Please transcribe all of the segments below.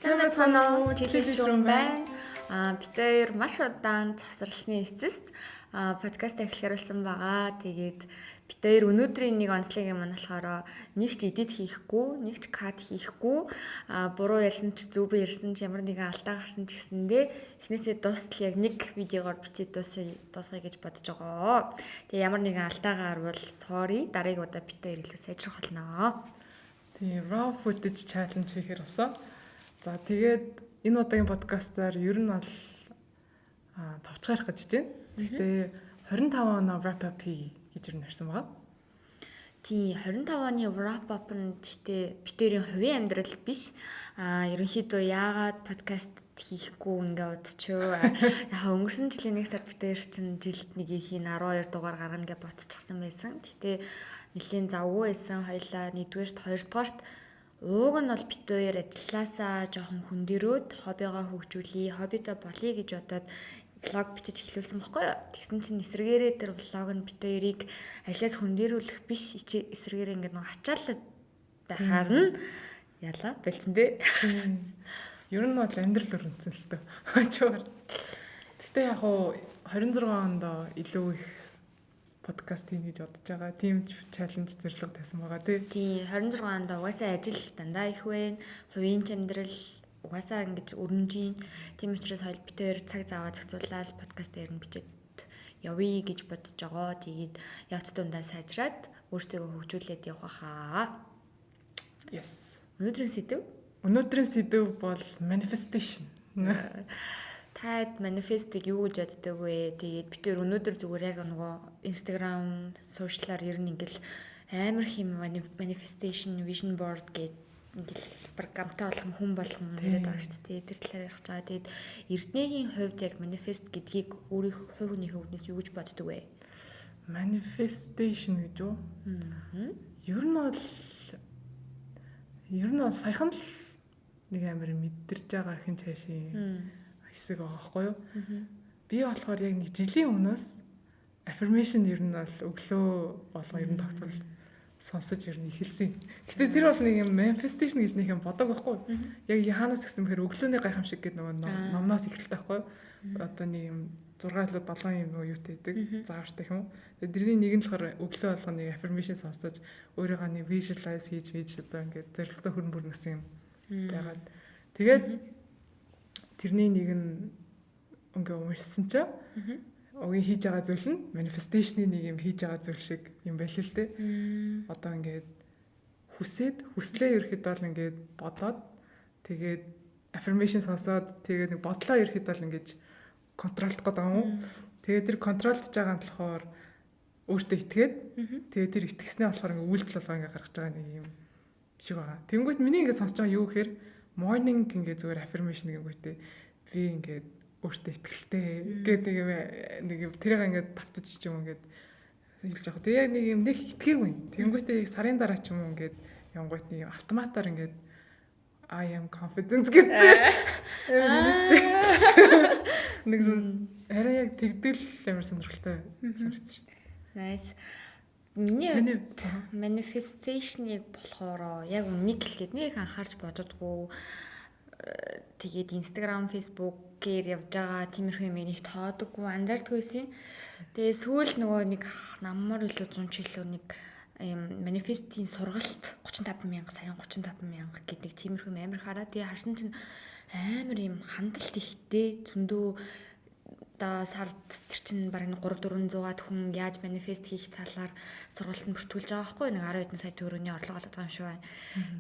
Сайн байцгаана уу? Жилийн шүрэн байна. Бид хоёр маш удаан цосралсны эцэст подкаст эхлэхээр болсон байгаа. Тэгээд бид хоёр өнөөдрийн нэг онцлог юм нь болохоор нэг ч edit хийхгүй, нэг ч cut хийхгүй, буруу ярьсан ч, зөв ярьсан ч, ямар нэгэн алдаа гарсан ч гэсэндээ эхнээсээ дуустал яг нэг видеогоор бичиж дуусгая гэж бодож байгаа. Тэгээ ямар нэгэн алдаа гарвал sorry, дараагийн удаа бид хоёр илүү сайжрах болно. Тийм, raw footage challenge хийхээр болсон. За, тэгээд энэ удаагийн подкастаар ер нь бол товчхон ярих гэж байна. Гэхдээ 25 оноо wrap up хий гэж ер нь ярьсан байгаа. Тийм, 25 оны wrap up нь гэхдээ бид хоёрын хувийн амьдрал биш. Ерөнхийдөө яагаад подкаст хийхгүй ингээ удчихв. Яг өнгөрсөн жилийн 1 сар бид хоёр чинь жилд нэг хийн 12 дугаар гаргана гэж бодчихсан байсан. Гэхдээ нэлийн завгүй байсан хоёлаа нэгдүгээрт, хоёрдугаарт ууг нь бол бид хоёр ажилласаа жоохон хөндөрөөд хоббигоо хөгжүүлье, хоббитой болъё гэж бодоод vlog бичиж эхлүүлсэн бохгүй юу. Тэгсэн чинь эсрэгээрээ тэр vlog нь бид хоёрыг ажлаас хөндөрүүлэх биш, эсрэгээрээ ингээд нэг ачаалал байхаар нь ялаа бэлдсэн дээ. Ер нь бол амьдрал өрнөцсөн л төө. Хажуугаар. Гэхдээ яг уу 26 онд илүү их подкаст хийнэ гэж бодож байгаа. Тийм challenge, зорилго тавьсан байгаа, тий. Тийм, 26 онд угаасаа ажил дандаа их байна. Хувийн амьдрал угаасаа ингэж өрнөжийн. Тийм учраас хоёул бид хоёр цаг зав зохицуулаад подкаст дээр нь бичээд явъя гэж бодож байгаа. Тэгээд явц дундаа сайжраад, өөртөө хөгжүүлээд явах хаа. Yes. Өнөөдрийн сэдэв? Өнөөдрийн сэдэв бол manifestation. Таад manifest-ыг юу гэж боддог вэ? Тэгээд бид хоёр өнөөдөр зүгээр яг нөгөө Instagram, social-аар ер нь ингээл амар хэм manifestation, vision board гэдэг ингээл баг гамтай болгон, хүн болгон яриад байгаа шүү дээ. Тэр талаар ярих гэж байгаа. Тэгээд Эрдэнэгийн хувьд яг manifest гэдгийг өөрийнх хувь хүнийхээ үүднээс юу гэж боддог вэ? Manifestation гэж юу? Ер нь бол саяхан л нэг амар мэдэрч байгаа хэн цаашийн хэсэг байгаа байхгүй юу? Би болохоор яг нэг жилийн өмнөөс affirmation ер нь бол өглөө болгон ер нь тогтвол сонсож ер нь эхэлсэн. Гэтэ тэр бол нэг юм manifestation гэж нэг юм бодог байхгүй юу? Яг яханаас гэсэн бэхээр өглөөний гайхамшиг гэдэг нөгөө номноос эхэлдэг байхгүй юу? Одоо нэг юм 6 илүү 7 юм нөгөө юутай байдаг, заавартай юм уу? Тэгээд тэрний нэг нь болохоор өглөө болгоно нэг affirmation сонсож, өөрийгөө нэг visualize хийж хийж одоо ингээд зорилготой хүрэн бүрнэ гэсэн юм байгаад. Тэгээд тэрний нэг нь ингээ уншсан чинь угийн хийж байгаа зүйл нь manifestation-ы нэг юм хийж байгаа зүйл шиг юм байл л дээ. Одоо ингээд хүсээд, хүслээ ерөөхдөө бол ингээд бодоод, тэгээд affirmation сонсоод, тэгээд нэг бодлоо ерөөхдөө бол ингээд control-дох гэдэг юм уу? Тэгээд тэр control-дож байгаа нь болохоор өөртөө итгээд, тэгээд тэр итгэснээ болохоор ингээд үйлдэл болгоо ингээд гаргаж байгаа нэг юм шиг байгаа. Тэнгүүт миний ингээд сонсож байгаа юу гэхээр morning ингээд зүгээр affirmation гэнгүүтээ би ингээд өөртөө итгэлтэй гэдэг нэг юм, нэг юм тэрийг ингээд давтаж ч юм ингээд хэлж байгаа. Тэгээ яг нэг юм нэг итгээгүй. Тэнгүүтээ яг сарын дараа ч юм уу ингээд явангуут нэг юм автоматар ингээд "I am confident" гэсэн. Нэг арай яг тэгдэл амар сонирхолтой санагдсан шүү дээ. Nice. Миний хувьд manifestation-ыг болохоор яг үнийг хэлэхэд нэг анхаарч бододгоо. Тэгээд Instagram, Facebook-ээр явж байгаа тиймэрхүү юм нэг тоодоггүй, анзаардаггүй байсан. Тэгээ сүүл нөгөө нэг наммар илүү 100 ч илүү нэг юм manifest-ийн сургалт 35 мянга, сарын 35 мянга гэдэг тиймэрхүү юм амар хараа. Тэгээ харсан чинь амар юм хандалт ихтэй, зөндөө одоо сард тэр чинь бараг 3 400-аад хүн яаж manifest хийх талаар сургалтанд бүртгүүлж байгаа байхгүй, нэг 10 хэдэн сая төгрөгийн орлого олоод байгаа юм шиг байна.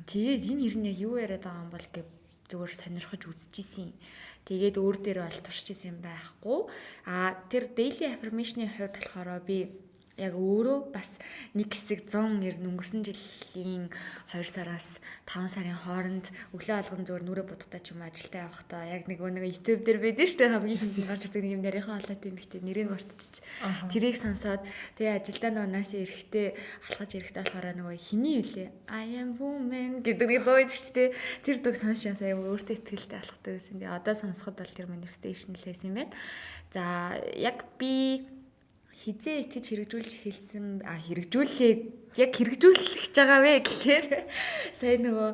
Тэгээд энэ ер нь яг юу яриад байгаа юм бол гэв зүгээр сонирхож үзчихсэн. Тэгээд өөр дээр бол туршиж исэн юм байхгүй. А тэр daily affirmation-ы хувьд болохоор би яг өөрөө бас нэг хэсэг 190 өнгөрсөн жилийн 2 сараас 5 сарын хооронд өглөө болгон зүгээр нүрэ будагтаа ч юм, ажилдаа явахдаа яг нэг нэг YouTube дээр байдаг шүү дээ, хамгийн ихэнд гарч ирдэг нэг юм нарийнхаа хоолойтой юм ихтэй, нэрийг мартчих. Тэрийг сонсоод, тэгээ ажилдаа нөгөө наашаа эрэхтэй алхаж эрэхтэй болохоор нөгөө хиний үлээ "I am woman" гэдэг нэг дуу байдаг шүү дээ. Тэр дууг сонсч ясаа яг өөртөө итгэлтэй алхдаг гэсэн. Тэгээ одоо сонсоход бол тэр manifestation л байсан юм байна. За, яг би Хизээ итгэж хэрэгжүүлж эхэлсэн хэрэгжүүлээ яг хэрэгжүүлэх гэж байгаа вэ гэхээр сая нөгөө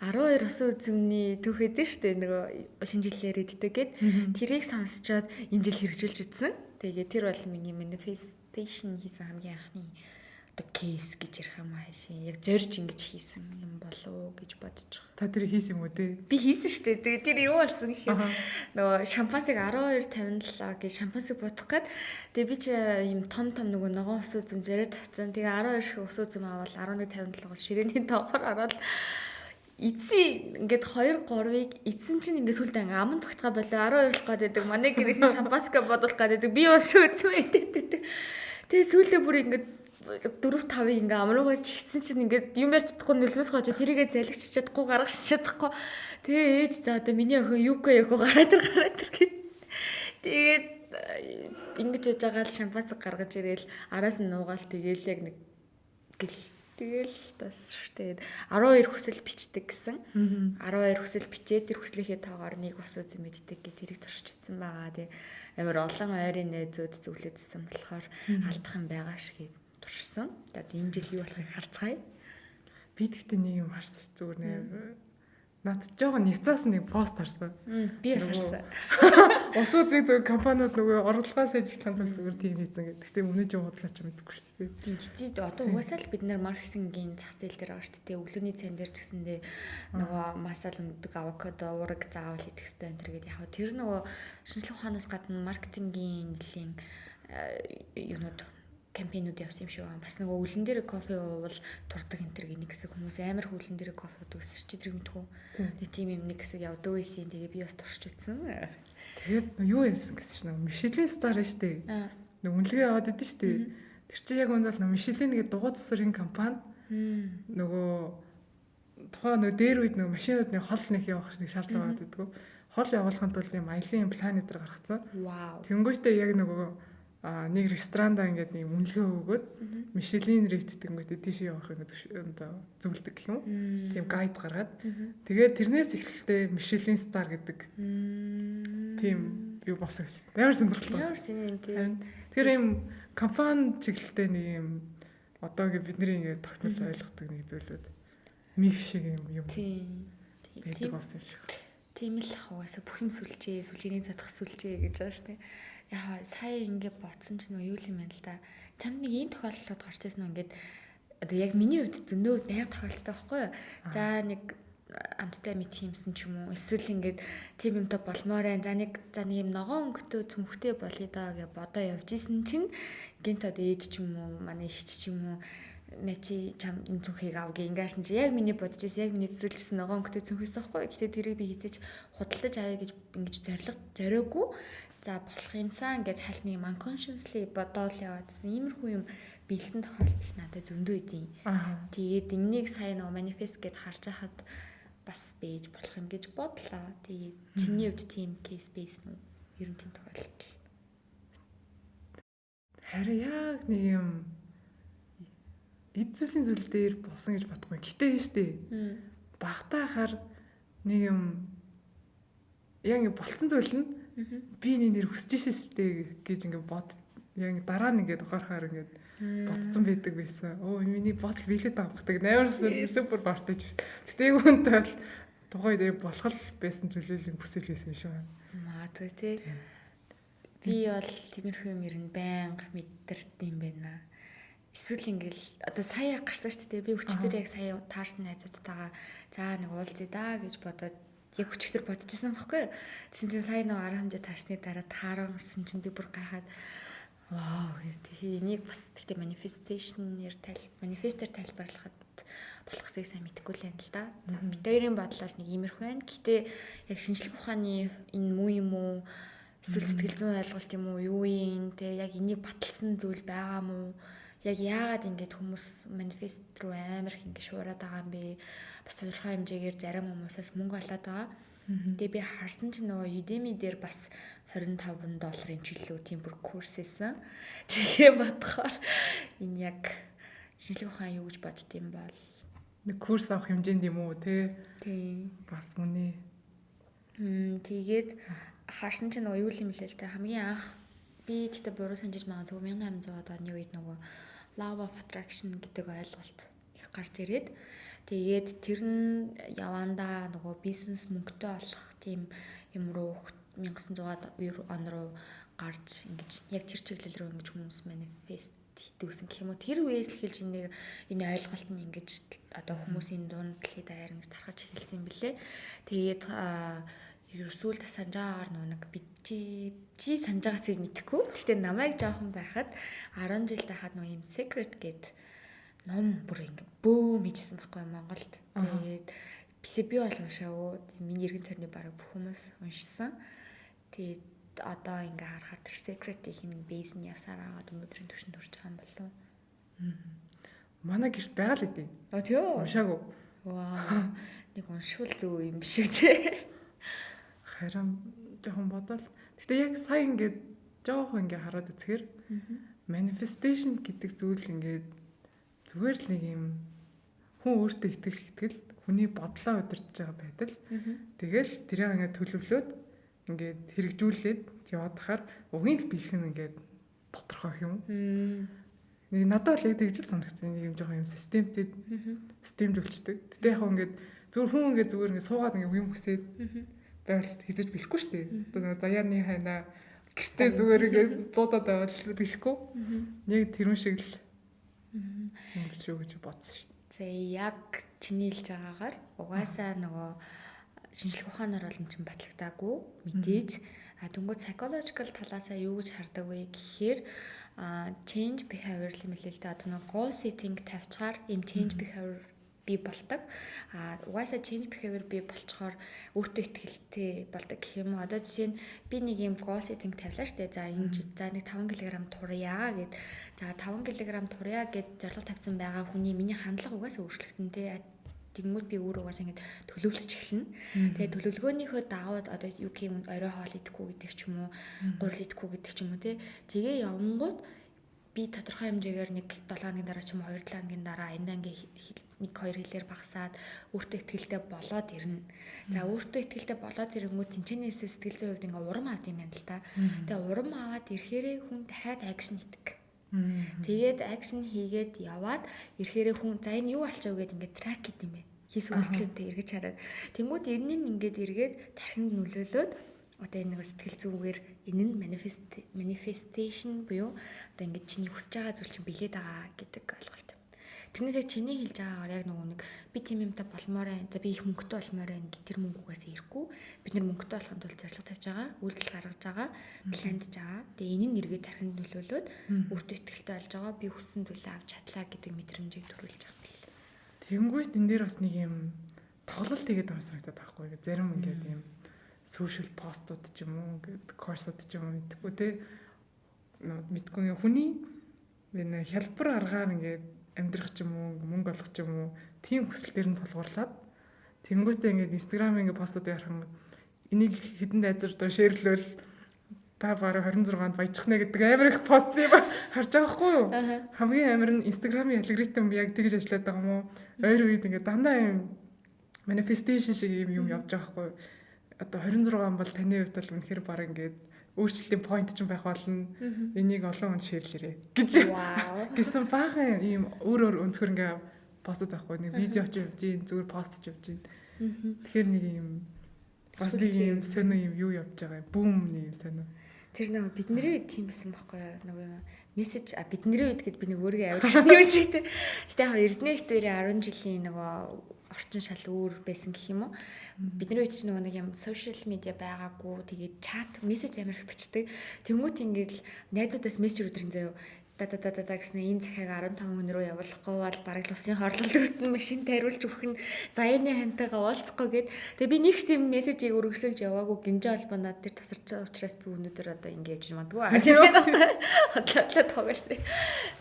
12 усан үзмний түүх өгдөө штэ, нөгөө шинэ жилээр иддэг гэд тэрийг сонсчоод энэ жил хэрэгжүүлж үзсэн. Тэгээд тэр бол миний manifestation хийсэн хамгийн анхны одоо case гэж ярих юм ааши. Яг зорж ингэж хийсэн юм болов уу гэж бодож байгаа. Та тэр хийсэн юм уу те? Би хийсэн шүү дээ. Тэгээ тэр юу болсон гэхээр нөгөө шампансыг 12:57 гэж шампансыг бодох гээд тэгээ би чи ийм том том нөгөө ногоон ус үзэм зориод тавьсан. Тэгээ 12 шиг ус үзэм аваад 11:57 бол ширээний тоогоор ороод эцсийн ингээд 2 3-ыг эцсэн чинь ингээд сүлдээ ингээд аманд багтгаа болоо 12 болох гээд байдаг. Манай гэрийнхэн шампанскаа бодуулах гээд байдаг. Би ус үзэм идээд байдаг. Тэгээ сүлдээ бүр ингээд 4 5-ыг ингээ амруугаа чигсэн чинь ингээд юм ярьж чадахгүй, нулимс гоож тэрийгэ залгич чадахгүй, гаргах чадахгүй. Тэгээ ээж за одоо миний охин UK охин гараад ир, гараад ир гэд. Тэгээд ингэж яж байгаа л шампанск гаргаж ирээл араас нь нуугаал, тэгээл яг нэг гэл тэгэл бас тэгээд 12 хүсэл бичдэг гэсэн. 12 хүсэл бичээд тэр хүслийнхээ тоогоор нэг ус үзэм мэддэг гэх тэрийг туршиж утсан байгаа. Тэгээ амар олон ойрын найзууд зөвлөдсөн болохоор алдах юм байгаа шиг туршсан. Тэгээд энэ жил юу болохыг харцгаая. Би тэгтээ нэг юм харсан зүгээр нэ. Над жоохон няцаас нэг пост харсан. Би бас харсан. Ус үзэг зөв компаниуд нөгөө орлогоо сайжруулахын тулд зүгээр тийм хийсэн гэдэг. Тэгтээ өмнө нь худлаа ч мэдэхгүй шүү дээ. Тийм чи одоо угаасаа л бид нэр маркетингийн зах зээл дээр байгаа шүү дээ. Өглөөний цайн дээр ч гэсэндээ нөгөө масал өндөг, авокадо, уураг заавал идэх хэрэгтэй энэ төр гэдэг. Яг тэр нөгөө шинжлэх ухаанаас гадна маркетингийн нэлийн юунууд кампайнууд явсан юм шиг байна. Бас нөгөө өлөн дээр кофе уувал турдаг энэ төр нэг хэсэг хүмүүс амар хөлөн дээр кофе уудаг гэсэн чи тэр мэдхүү. Тэгээ тийм юм нэг хэсэг явдаг байсан. Тэгээ би бас туршиж үзсэн. Тэгээд юу ялсан гэсэн чинь нөгөө Michelin Star шүү дээ. Нөгөө үнэлгээ яваад идэв шүү дээ. Тэр чинь яг үнэ бол Michelin гэдэг дугуй засварын компани нөгөө тухайн нөгөө дээр үед нөгөө машинууд нэг хол нэг явах нэг шаардлага байгаад байдгүй. Хол явуулахын тулд юм аялын план дээр гаргацсан. Тэнгүүтээ яг нөгөө нэг ресторанда ингээд нэг үнэлгээ өгөөд Michelin rate тэнгүүтээ тийшээ явах ингээд зөвлөдөг гэх юм. Тийм гайд гаргаад. Тэгээд тэрнээс эхэлтээ Michelin Star гэдэг тийм юу болсон гэсэн. Амар сонирхолтой. Ямар сонин тийм. Тэгэхээр юм компани чиглэлтэй нэг юм одоо ингээд бидний ингээд тогтмол ойлгодог нэг зүйлүүд миф шиг юм юм. Тийм. Байдаг болсон юм шиг. Тийм л ах, угаасаа бүх юм сүлжээ, сүлжээний задах сүлжээ гэж байгаа шүү дээ. Яг сая ингээ бодсон чинь юу юм бэ л да. Чамд нэг ийм тохиолдлууд гарч ирсэн үү, ингээд одоо яг миний хувьд зөндөө байнга тохиолддог байхгүй юу? За нэг амттай мэт хиймсэн ч юм уу, эсвэл ингээд тийм юмтай болмоор байна. За нэг юм ногоон өнгөтэй цүнхтэй болъё доо гэж бодоо явж исэн чинь гинт одоо ээж ч юм уу, манай эгч ч юм уу, мачи чам энэ цүнхийг ав гэ ингээрсэн чи яг миний бодож ирсэн, яг миний төсөөлжсэн ногоон өнгөтэй цүнхээс аахгүй. Гэтэ тэрийг би хэзээ ч худалдаж авъя гэж ингэж зориг зориогүй. За болох юмсан ингээд хальт нэг unconsciously бодоол яваадсэн. Иймэрхүү юм биелсэн тохиолдол надад зөндөө идэв. Тэгээд энэнийг сая нөгөө manifest гэд харж хахад бас бэж болох юм гэж бодлоо. Тэгээд чиний хувьд тийм case байсан уу? Ер нь тийм тохиолдол. Харин яг нэг юм эд зүйлсийн зүйл дээр болсон гэж бодохгүй. Гэтэ биш үү? Багтаа хахаар нэг юм яг ингэ болцсон зүйл нь би нэг нэр хүсэж шээ гэж ингэ бод яг дараа нь ингээд ухаарахаар ингээд бодцсон байдаг байсан. Өө, миний бодол биелээд байгаа бах. Амар супер бартаж. Гэтэ яг үүнтэй бол тухайн үед болох л байсан зүйлийг хүсэл байсан юм шиг байна. Магадгүй тий. Би бол тиймэрхүү юм ер нь байнга мэдэрд юм байна. Эсвэл ингээл одоо сая гарсан шүү дээ. Би өчтөр яг сая таарсан найзуудтайгаа за нэг уулзъя да гэж бодоод яг өчтөр бодчихсон байхгүй юу. Тэгсэн чинь сая нэг арга хэмжээ таарсны дараа таарсан чинь би бүр гайхаад вау, тэгээ энийг бас тэгтээ manifestation-ээр manifest-ээр тайлбарлахад болохсыг сайн мэдэхгүй л байна л да. Бид хоёрын бодлол нэг иймэрхүү байна. Гэтэ яг шинжлэх ухааны энэ муу юм уу? Эсвэл сэтгэл зүйн ойлголт юм уу? Юу юм те, яг энийг баталсан зүйл байгаа мó? Яг яагаад ингэж хүмүүс manifest руу амар их ингэ шуураад байгаа юм бэ? Бас тодорхой хэмжээгээр зарим хүмүүсээс мөнгө олоод байгаа. Тэгээ би харсан чинь нөгөө Udemy дээр бас 25 долларын чөлөө тийм бүр курс байсан. Тэгээ бодохоор энэ яг шинжлэх ухаан юу гэж бодд юм бол? Нэг курс авах хэмжээнд юм уу те? Тийм. Бас мөний. Тэгээд харсан чинь нөгөө юу юм лээ л та, хамгийн анх Би тэгтээ буруу санджиж магадгүй, 1800-аад оны үед нөгөө law of attraction гэдэг ойлголт их гарч ирээд, тэгээд тэр нь явандаа нөгөө бизнес мөнгөтэй болох тийм юм руу 1900-аад он руу гарч, ингэж яг тэр чиглэл рүү ингэж хүмүүс manifest хийдгүүсэн гэх юм уу. Тэр үеэс л эхэлж энэ ойлголт нь ингэж одоо хүмүүсийн дунд дэлхийд даяар ингэж тархаж эхэлсэн юм билээ. Тэгээд ерөөсөө л санаж байгаагаар нөгөө нэг би чи санаж байгаас мэдэхгүй. Гэхдээ намайг жоохон байхад, 10 жил байхад нөгөө юм Secret гэд ном бүр ингэ бөөм хийжсэн байхгүй Монголд. Тэгээд би бол уншаагүй. Миний эргэн тойрны бараг бүх хүмүүс уншсан. Тэгээд одоо ингээ харахаар тэр Secret-ийн юм base нь явсаар агаад өнөөдрийн түвшинд хүрч байгаа юм болов уу? Манай гэрт байгаа л идэв. А, тийм үү? Уншаагүй. Вау. Нэг уншвал зөв юм биш үү те? Харин жоохон бодоол. Гэтэ яг сая ингээд жоохон ингээ хараад үзэхээр manifestation гэдэг зүйл ингээд зүгээр л нэг юм хүн өөртөө итгэх итгэл, хүний бодлоо удирдах байгаа байдал. Тэгэл тэрийг ингээд төлөвлөөд, ингээд хэрэгжүүлээд яваад хахаар угийн л бэлэх нь ингээд тодорхой юм. Нэг надад л яг тэгж л санагдсан. Нэг юм жоохон юм системтэй, системжүүлчихдэг. Гэтэ яг ингээд зүгээр хүн ингээд зүгээр ингээд суугаад ингээд юм хүсээд байвал хэзээ ч бэлэхгүй шүү дээ. Одоо нэг заяаны хайнаа гэртээ зүгээр ингээд дуудаад байвал бэлэхгүй. Яг тэрүүн шиг л юм биш үү гэж бодсон шүү дээ. За, яг чиний хэлж байгаагаар угаасаа нөгөө шинжлэх ухаанаар бол эн чинь батлагдаагүй мэдээж. А дөнгөж psychological талаасаа юу гэж хардаг вэ гэхээр change behavior юм лээ л дээ. Одоо нөгөө goal setting тавьчихаар ийм change behavior бий болдог. А угаасаа change behavior бий болчхоор өөртөө итгэлтэй болдог гэх юм уу. Одоо жишээ нь би нэг юм goal setting тавилаа штэ. За, энэ за нэг 5 кг турья гэд. За, 5 кг турья гэд зорилго тавьсан байгаа хүний миний хандлага угаасаа өөрчлөгдөн те. Тэгэнгүүт би өөрөө угаасаа ингэж төлөвлөж эхэлнэ. Тэгээ төлөвлөгөөнийхөө дагуу одоо юу гэх юм, орой хоол идэхгүй гэдэг ч юм уу, гурил идэхгүй гэдэг ч юм уу те. Тэгээ явангууд би тодорхой хэмжээгээр нэг 7 хоногийн дараа ч юм уу, 2 7 хоногийн дараа эндээ ингээ нэг хоёр хэлээр багасаад өөртөө итгэлтэй болоод ирнэ. За, өөртөө итгэлтэй болоод ирэнгүүт тэнцэнээсээ сэтгэл зүйн хувьд ингээ урам авд юм байна л та. Тэгээ урам аваад ирэхээрээ хүн дахиад action хийдэг. Тэгээд action хийгээд яваад ирэхээрээ хүн за энэ юу болчихов гэдээ ингээ track хийд юм байна. Хийсэн үйлдэлүүдээ эргэж хараад. Тэнгүүд энэ нь ингээд эргээд тархинд нөлөөлөөд одоо энэ нэг сэтгэл зүгээр энэ нь manifestation буюу одоо ингээд чиний хүсэж байгаа зүйл чинь билээд байгаа гэдэг ойлголт. Тэрнээс яг чиний хэлж байгаагаар яг нөгөө нэг би тийм юмтай болмоор байна. За, би их мөнгөтэй болмоор байна гэх тэр мөнгө угаасаа ирэхгүй. Бид нар мөнгөтэй болохын тулд зорилго тавьж байгаа, үйлдэл гаргаж байгаа, пландж байгаа. Тэгээ энэ нь эргээд тархинд нөлөөлөөд өөртөө итгэлтэй болж байгаа. Би хүссэн зүйлээ авч чадлаа гэдэг мэдрэмжийг төрүүлж байгаа юм бэл. Тэгэнгүүт энэ дээр бас нэг юм тоглолт хийгээд байгаа санагдаад байхгүй. Зарим ингээд юм social постууд ч юм уу, ингээд course-ууд ч юм уу, мэдгүй те, мэдгүй, хүний энэ хялбар аргаар ингээд амьдрах ч юм уу, мөнгө олох ч юм уу, тийм хүсэл дээр нь тулгуурлаад, тэнгуүтээ ингээд Instagram ингээд постуудыг харах, энийг хэдэн найзаар доо share лвэл та бараг 26-нд баяжих нэ гэдэг амар их пост би харж байгаа хгүй юу? Хамгийн амар нь Instagram-ын алгоритм яг тэгж ажиллаад байгаа юм уу? Ойр үед ингээд дандаа юм manifestation шиг юм юм явж байгаа хгүй юу? Одоо 26 бол таны хувьд бол үнэхээр баг ингээд өөрчлөлтийн point ч байх болно. Энийг олон хүнд share лээрэй гэж гэсэн баахан ийм өөр өөр өнцгөр ингээ постод байхгүй, нэг видео ч явж гин, зүгээр пост ч явж гин. Тэгэхээр нэг юм бас нэг юм сонио юм юу явж байгаа юм. Boom, нэг юм сонио. Тэр нөгөө бидний үед тийм байсан байхгүй юу? Нөгөө мессеж, а бидний үед гэд би нэг өөрийгөө авирах юм шиг те. Гэтэ яг Эрдэнэ их дээрээ 10 жилийн нөгөө орчин шал өөр байсан гэх юм уу. Бидний үед чинь нөгөө нэг юм social media байгаагүй. Тэгээд chat мессеж амар их бичдэг. Тэнгүүт ингээд л найзуудаас мессеж өдрөн заяа, да да да да да гэснээр энэ захиаг 15 хүн рүү явуулахгүй бол бараг л усын хорлол өртөн машин тариулж өгөх нь заяаны хантайгаа уулзахгүй гэд. Тэгээ би нэг ч тийм мессежийг өргөжлүүлж яваагүй, гинжээ холбооноод тэр тасарч байгаа учраас би өнөөдөр одоо ингэ явж магадгүй. Тэгээд хотлоо тоглосон.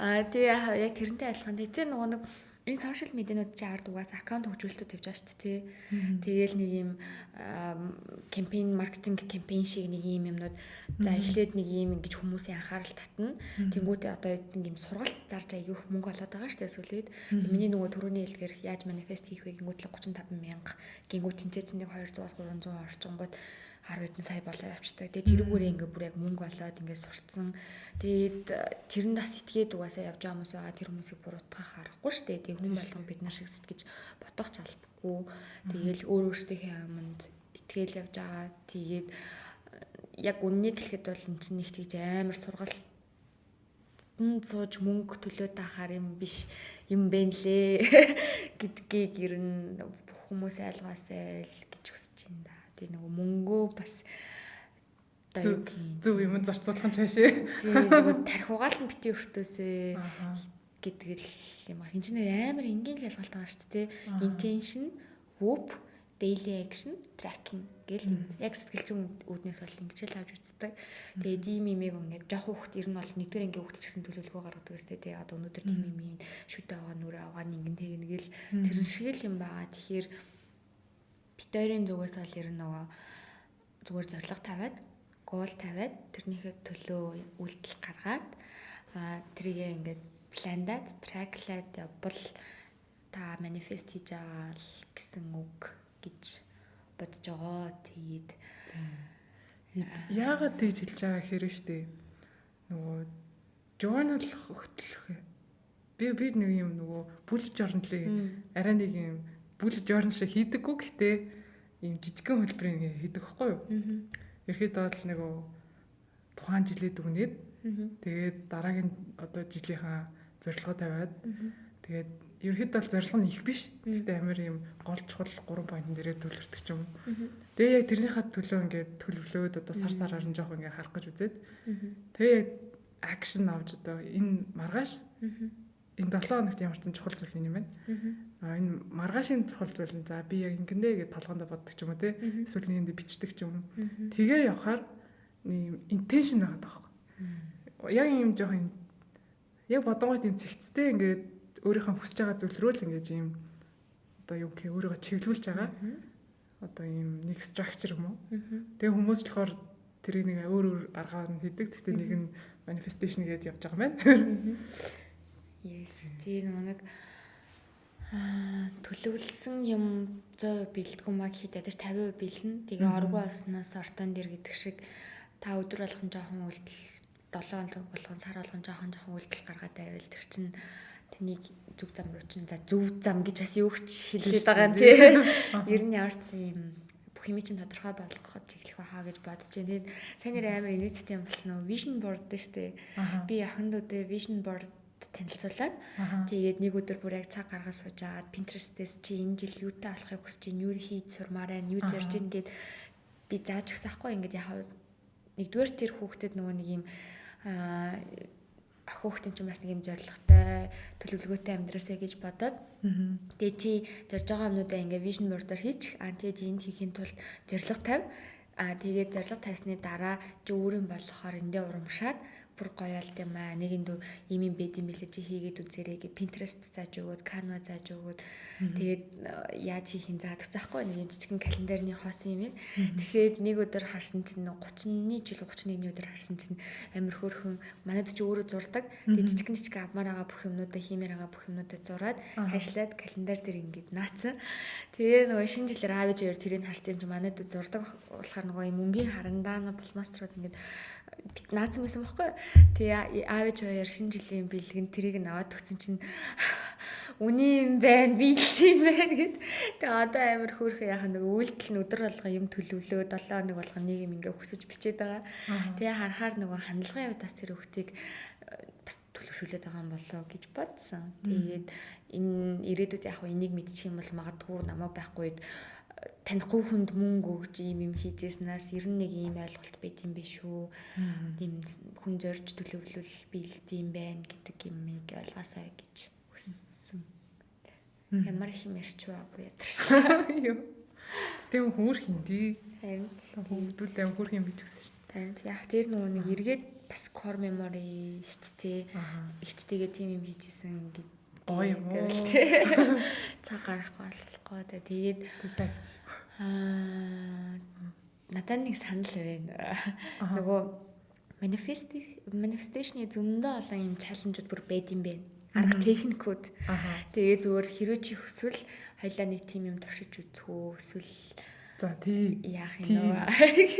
Аа, тэгээ яг тэрнтэй адилхан. Тэгээ нөгөө нэг энэ social media нууд чи ард угаас аккаунт хөгжүүлэлтүүд тавьж байгаа шүү дээ, тий. Тэгээл нэг юм кампань, маркетинг кампань шиг нэг юм юмнууд, за, эхлээд нэг юм ингэж хүмүүсийн анхаарал татна. Тэнгүүтээ одоо нэг юм сургалт зарж аягүй мөнгө олоод байгаа шүү дээ сүүлээд. Миний нөгөө түрүүний хэлдгэр яаж manifest хийх вэ гингүүт л 35 мянга гингүүт тэнцээ чинь нэг 200-аас 300 орчингууд 10 хэдэн сая болоо явцдаг. Тэгээд тэрүүгээрээ ингээ бүр яг мөнгө олоод ингээ сурцсан. Тэгээд тэрэнд бас итгээд угаасаа явж байгаа хүмүүс байгаа. Тэр хүмүүсийг буруутгах аргагүй шүү дээ. Тэгээд хүн болгон бид нар шиг сэтгэж бодох ч албагүй. Тэгээл өөр өөрсдийнхээ юмд итгээл явж байгаа. Тэгээд яг үннийг хэлэхэд бол эн чинь нэг тэгж амар сургалт сууж мөнгө төлөөд байхаар юм биш юм бэ лээ гэдгийг ер нь бүх хүмүүс ойлгоосай л гэж хүсэж байна да. Тэгээ нөгөө мөнгөө бас одоо юу гин зөв юм зарцуулах нь цаашаа. Тийм, нөгөө тархи угаал нь бити өртөөсөө гэдэг л юм аа. Энд чинь амар энгийн л ялгалт байгаа шүү дээ. Intention, whoop, daily action, tracking гэл юм. Яг сэтгэл зүйн үүднээс бол ингэж л авч үздэг. Тэгээд ийм имийг ингээд жоох хүүхд ер нь бол нэгдүгээр ангийн хүүхд ч гэсэн төлөвлөгөө гаргадаг өстэй. Тэгээ одоо өнөөдөр тийм юм юм шүтэ аваа, нүрэ аваа, ингэн тэгнэ гэл тэрэн шиг л юм байгаа. Тэгэхээр бит хоёрын зүгээс бол ер нь нөгөө зүгээр зорилго тавиад, goal тавиад, тэрнийхээ төлөө үйлдэл гаргаад, тэрийг ингээд plan даад, track лаад явбал та manifest хийж байгаа л гэсэн үг гэж бодож байгаа. Тэгээд Яагаад тэгж хэлж байгаа гэхээр штэ. Нөгөө journal хөтлөх би нэг юм нөгөө bullet journal-ыг арай нэг юм bullet journal шиг хийдэггүй, гэхдээ ийм жижигхэн хөлбөрийг хийдэг байхгүй юу? Ерхэд бол нөгөө тухайн жилээ дүгнээд, тэгээд дараагийн одоо жилийнхаа зорилгоо тавиад, тэгээд ерөнхийдөө бол зорилго нь их биш. Гэхдээ амар юм гол чухал 3 point дээрээ төвлөрдөг ч юм. Тэгээ яг тэрнийхээ төлөө ингээд төлөвлөөд, одоо сар сараар нь жоох ингээд харах гэж үзээд, тэгээ яг action авч, одоо энэ маргааш энэ 7 хоногт ямар ч чухал зүйл юм байна. А энэ маргаашийн чухал зүйл нь за би яг ингэнэ гэж толгоондоо боддог ч юм уу те. Эсвэл нэг юм бичдэг ч юм уу. Тэгээ явахаар нэг intention байгаа байхгүй. Яг юм жоох юм яг бодонгууд юм цэгцтэй ингээд өөрийнхөө хүсэж байгаа зүйл рүү л ингээд юм одоо юу гэх өөрийгөө чиглүүлж байгаа. Одоо ийм нэг structure юм уу. Тэгээ хүмүүс болохоор тэрийг нэг өөр өөр аргаар нь хийдэг. Гэхдээ нэг нь manifestation гэдээ явж байгаа юм байна. Yes, тийм, нэг төлөвлөсөн юм 100% биелдэг юм а гэхэд ядаж 50% биелнэ. Тэгээ оргуу осноос ортон дээр гэдэг шиг та өдөр болгон жоохон үйлдэл, 7 хоног болгон, сар болгон жоохон жоохон үйлдэл гаргаад байвал тэр чинь тэнийг зөв зам руу чинь, за, зөв зам гэж бас юу ч хэлээд байгаа юм тий. Ер нь ямар ч юм бүх юм чинь тодорхой болгоход чиглэх байхаа гэж бодож байна. Тэгээд сайн нэр амар инээдтэй юм болсон нөө vision board дээ штэ. Би охиндуудээ vision board танилцуулаад, тэгээд нэг өдөр бүр яг цаг гаргаж сууж агаад Pinterest-ээс чи энэ жил юутай болохыг хүсэж байна, юу хийж сурмаар байна, юу зорж байна гэд би зааж өгсөн ахгүй. Ингээд яг нэгдүгээр тэр хүүхдэд нөгөө нэг юм хүүхдийн чинь бас нэг юм зорилготой, төлөвлөгөөтэй амьдраасаа гэж бодоод, тэгээ чи зорж байгаа юмнуудаа ингээ vision board-оор хийчих. Аа, тэгээ чи энд хийхийн тулд зорилго тавь. Аа, тэгээд зорилго тавьсны дараа чи өөрийн болохоор эндээ урамшаад бүр гоёолт юм аа. Нэг энд ийм юм бэд юм билээ, чи хийгээд үзээрэй гэ Pinterest зааж өгөөд, Canva зааж өгөөд, тэгээд яаж хийх юм заадаг заахгүй, нэг юм жижигэн календарны хоосон юм яг. Тэгэхээр нэг өдөр харсан чинь 30-ны жил 31-ний өдөр харсан чинь амар хөөрхөн манайд чи өөрөө зурдаг. Тэгээд жижигэн жижигэн авмаар байгаа бүх юмнуудаа, хиймээр байгаа бүх юмнуудаа зураад хайшлаад календар дээр ингээд наацсан. Тэгээ нөгөө шинэ жилээр аав ээж хоёр тэрийг харсан юм чи манайд зурдаг болохоор нөгөө юм өнгийн харандаа пломаструуд ингээд бит наацсан байсан байхгүй. Тэгээ аав ээж хоёр шинэ жилийн бэлгэнд тэрийг нь аваад өгсөн чинь үний юм байна, биелсэн юм байна гэд. Тэгээ одоо амар хөөрхөн яхаа нэг үйлдэл нь өдөр болго юм төлөвлөө, 7 хоног болго нэг юм ингээ хүсэж бичээд байгаа. Тэгээ харахаар нөгөө хандлагын хувьд бас тэр хүүхдийг бас төлөвшүүлээд байгаа юм болоо гэж бодсон. Тэгээд энэ ирээдүйд яг энийг мэдчих юм бол магадгүй намайг байхгүй үед танихгүй хүнд мөнгө өгч ийм юм хийжсэнээс ер нь нэг ийм ойлголт байт юм биш үү. Тийм, хүн зорж төлөвлөл биелд юм байна гэдэг юмыг ойлгоосай гэж хүссэн. Ямар их юм ярьчваа, бүр ядарсан. Юу. Тийм, хөөх юм тий. Харин Хүүхдүүд аим хөөх юм бич гэсэн шүү дээ. Харин яг тэр нөгөө нэг эргээд бас core memory шүү дээ. Ихчтэйгээ тийм юм хийжсэн гэж Гоё юм уу? Цаг гаргахгүй болохгүй. Тэгээд сайн гэж. Надад нэг санал байна. Нөгөө manifestation-ы зөндөө олон юм challenge ууд бүр байд юм байна. Арга техникүүд. Тэгээ зүгээр хэрвээ чи хүсвэл хоёлаа нэг тийм юм туршиж үзэх үү? Эсвэл За тий. Яах юм бэ?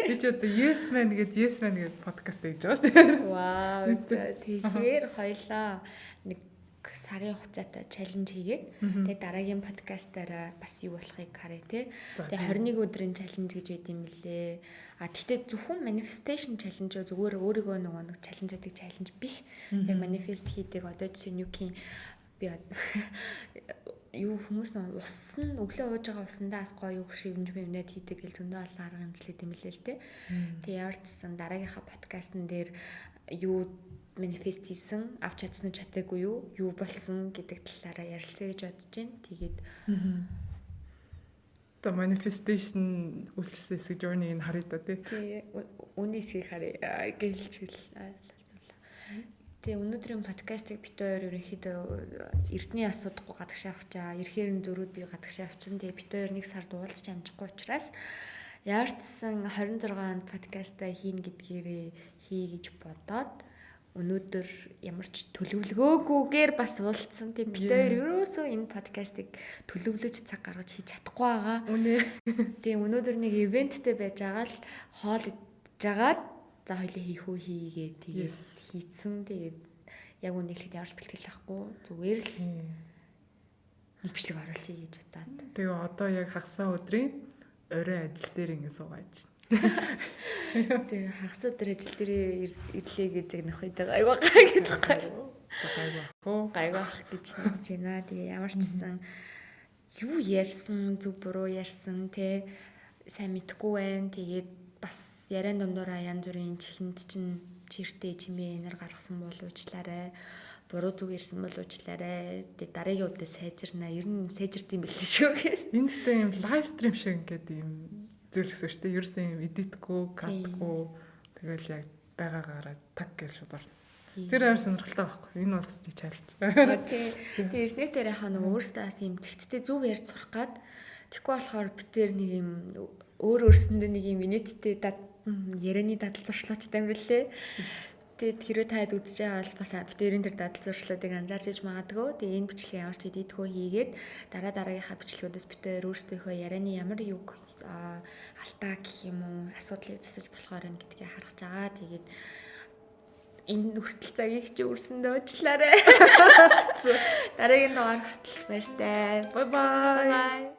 Би ч одоо Yes Man гээд Yes Man гээд подкаст хийж байгаа шүү дээ. Вау. Тэгэхээр хоёлаа нэг сарын хугацаатай challenge хийгээд тэгээ дараагийн подкастаараа бас юу болохыг харъя те. Тэгээ 21 өдрийн challenge гэж байд юм лээ. А тэгтээ зөвхөн manifestation challenge зүгээр өөрийгөө нөгөө нэг challenge гэдэг challenge биш. Яг manifest хийдэг, одоо жишээ нь юу гин би юу хүмүүс нөө ус нь өглөө ууж байгаа усандаа бас гоё юу шивнж мөвнөд хийдэг гэл зөндөө олон арга хэмжлээд юм лээ л те. Тэгээ ямар ч сан дараагийнхаа подкастн дээр юу manifest хийсэн, авч чадсан уу, чадаагүй юу, юу болсон гэдэг талаараа ярилцъя гэж бодож байна. Тэгээд одоо manifestation үйлчлсэн хэсэг journey-г нь харъя да тий. Тий, үүний хэсгийг харъя гэлчгэл. Тэгээ өнөөдрийн подкастыг бид хоёр ерөнхийдөө эрдний асуудаггүй гадагшаа авчаа. Ирэхээр нь зөрүүд би гадагшаа авчин. Тэгээ бид хоёр нэг сард уулзч амжихгүй учраас яарчсан 26 онд подкастаа хийн гэдгээрээ хий гэж бодоод өнөөдөр ямар ч төлөвлөгөөгүйгээр бас уулзсан. Тийм, бид хоёр ерөөсөө энэ подкастыг төлөвлөж цаг гаргаж хийж чадахгүй байгаа. Үнэ. Тийм, өнөөдөр нэг event тэй байж байгаа л хоол идэж жагаад за хоёлаа хийх үү хийгээ тэгээд хийцэн. Тэгээд яг үнэ хэлэхэд ямар ч бэлтгэл авахгүй зүгээр л нэг бичлэг оруулчих гэж бодоод. Тэгээ одоо яг хагасаа өдрийн орой ажил дээр ингэ суугаа иж. Тэгээ хагас өдөр ажил дээр ирлээ гэж яг нөхөйтэйгээ айгаа гай гэдэг гай. Гайгүй ах уу. Гайгүй ах гэж найдаж байна. Тэгээ ямар ч гэсэн юу ярьсан, зөв буруу ярьсан те сайн мэдэхгүй байна. Тэгээд бас яриан дундуура янз бүрийн чихэнд чинь чиртэй чимээ энер гаргасан бол уучлаарай. Буруу зүг ярьсан бол уучлаарай. Тэгээ дараагийн удаа сайжирнаа. Ер нь сайжирд юм билээ шүү гэх. Энэ гэхдээ юм live stream шиг ингээд юм зүйл гэсэн шүү дээ. Ерөөсөн юм edit гүй, cut гүй тэгэл яг байгаагаараа таг гэж шууд орно. Тэр амар сонирхолтой байхгүй. Энэ бол бас challenge. Тий. Тэгээ эрдэнэтээр яхаа нэг өөрөөсөө бас юм цэгцтэй зөв ярьж сурах гад. Тэгэхгүй болохоор би тэр нэг юм өөр өөрсөндөө нэг юм инээдтэй ярианы дадал зуршлуудтай юм бэлээ. Тэгээд хэрвээ та хэд үзэж байгаа бол бас бид хоёрын тэр дадал зуршлуудыг анзаарч иж магадгүй. Тэгээ энэ бичлэг ямар ч edit хөө хийгээд дараа дараагийнхаа бичлэгүүдээс бид хоёр өөрсдийнхөө ярианы ямар юг алдаа гэх юм уу асуудлыг засаж болохоор байна гэдгийг харах байгаа. Тэгээд энэ хүртэл цагийг чи үрсэндээ уучлаарай. Дараагийн дугаар хүртэл баяртай. Bye bye. Bye.